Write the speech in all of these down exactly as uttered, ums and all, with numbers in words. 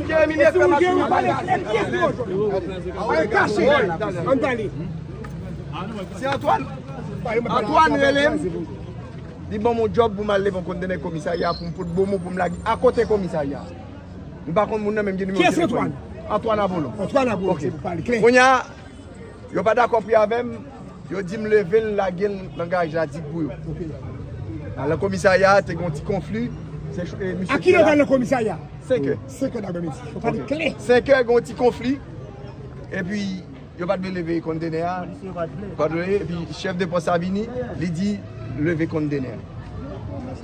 Jeremi, Jeremi, pale. Pale kache. Ann pale. Se Antoine. Antoine rele m. Li ban m yon djòb pou m al leve yon kontenè komisarya pou m pot Bomon pou m lage akote komisarya. M pa konn moun nan, men m gen nimewo telefòn. Kiyès Antoine? Antoine Apollon. Antoine Apollon, ok. Pou pale klè. Kounye a, yo pa dakò pri avè m, yo di m leve l, lage l nan garaj Ladig pou yo. Ok. Nan komisarya a, te gen yon ti konfli. Se, e, misye. A ki lè w t al nan komisarya? Senk è. Senk è daprèmidi. Yo pale klè. Senk è, gen yon ti konfli. Epi, yo pa t vle leve kontenè a. Pa t vle, epi chèf de pòs la vini, li di, leve kontenè a.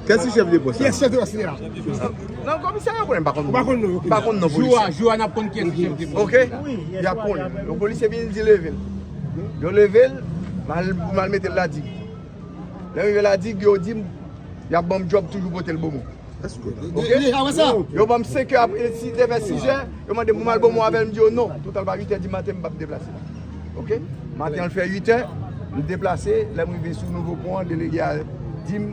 Kiyès ki chèf de pòs la? Kiyès chèf de pòs la? Nan komisarya, yo konnen, m pa konn. Ou pa konn non, ok. M pa konn non polisye. Jou a, jou a, n ap konn kiyès ki chèf de pòs. Ok? Y ap konnen. Yon polisye vin, li di, leve l. Yo leve l, m al, m al mete l Ladig. Lè m rive Ladig, yo di m, y ap ban m djòb toujou pote l Bomon. Ok? Yo ban m senk è apre, si te fè sis è, yo mande m pou m al Bomon avè l, m di yo non. Total pa uit è di maten, m p ap deplase. Ok? Maten an, l fè uit è, m deplase. Lè m rive sou nouvo pon an, delege a di m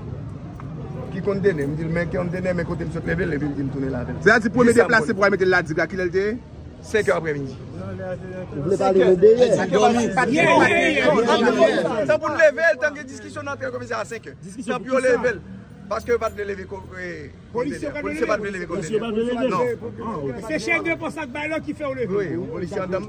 ki kontenè. M di l, men kontenè, men kote m sot leve l, epi l di m tounen l avè l. Sètadi premye deplase pou al mete l Ladig la, kilè l te ye? Senk è aprèmidi. Ou vle pale nou dèyè? Tanpri leve l, tanpri diskisyon nan antre komisè a senk è. Tanpri yo leve l. Paske yo pa t vle leve ko-, e, polisye pa t vle leve kontenè. Polisye pa t vle leve. Non. Se chèf de pòs la k bay lòd ki fè w leve. Wi, yon polisye andan m.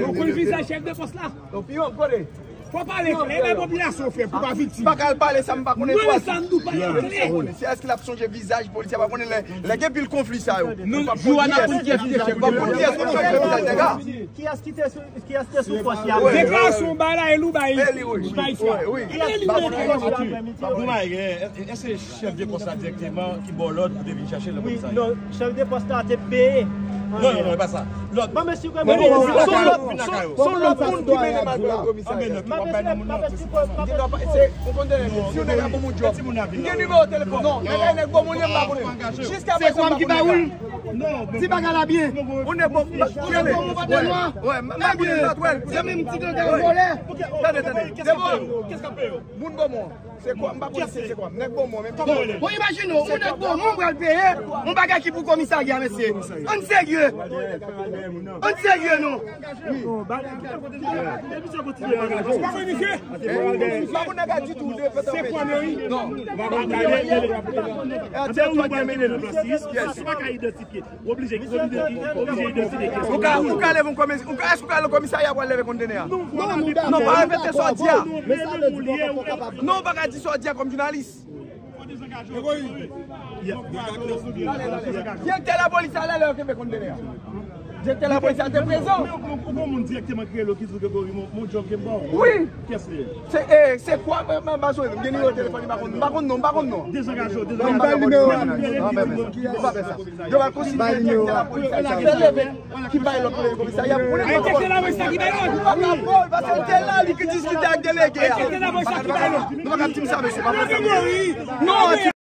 Bon, konn vizaj chèf de pòs la. Donk, pi yon kote. Fò pale klè, bay popilasyon fè pou pa viktim. Pa ka al pale sa m pa konnen. Mwen sa m di w pale klè. Se èske l ap sonje vizaj polisye a, pa konnen lè, lè gen pil konfli sa yo. Nou, jou a n ap konn kiyès ki te chèf de pòs. Kiyès ki te sou, kiyès ki te sou pòs la? Deklarasyon w bay la, e li w bay. E li, wi. Bay sa. Wi, wi. E li w bay. Èske chèf de pòs la dirèkteman ki ba w lòd pou te vin chache l nan komisarya? Non, chèf de pòs la te peye. Non, non, non, e pa sa. Lòt. Mwen, mesye, mwen, se yon lòt, se yon lòt moun ki mennen m al komisarya. Mwen, mesye, mwen, mesye, mwen, mwen, se yon konn tande, si yon nèg ap ban m yon djòb, m gen nimewo telefòn. Non, nèg la, nèg ban m yon, m pa konnen. Jiskaprezan, m pa konnen. Di bagay la byen. Ou nèg ban m, ou nèg ban m yon patnè nwa. Wè, m pa konnen lòt, wè. Se menm ti ganga vòlè. Tande, tande. Devan. Moun ban m yon. Se kwa? M pa konn si se kwa. Nèg Bomon, menm. Bon, imajine w, yon nèg Bomon pral peye yon bagay ki pou komisarya, mesye. Ann serye. Ann serye, non. M pa konn nèg la ditou. Se kwa, men wi. Non. Ou ka, ou ka leve yon komis-, ou ka, èske ou ka al komisarya pou al leve kontenè a? Non, pa repete sa w di a. Non, ou pa ka di sa w di a kòm jounalis. Direktè lapolis la, lè yo kenbe kontenè a. Direktè lapolis la te prezan. Ou gon moun direkteman ki rele w ki di w Gregory, mon, mon djòb ke m ba w? Wi. Kiyès li ye? Se, e, se kwa, mwen, mwen pa sonje. M gen nimewo telefòn li, m pa konn, m pa konn non, m pa konn non. Dezangaje w, dezangaje w. Non, m pa konn nimewo a, non, non, non, non, non, non. Yo pa fè sa. Yo pa konsidere direktè lapolis la, se leve ki bay lòd pou leve komisarya. Pou leve. Direktè lapolis la ki bay lòd. Ou pa ka pran l, paske l te la, li ki diskite ak delege a. Direktè lapolis la ki bay lòd. Nou pa ka di m sa, mesye, pa fè sa. Non,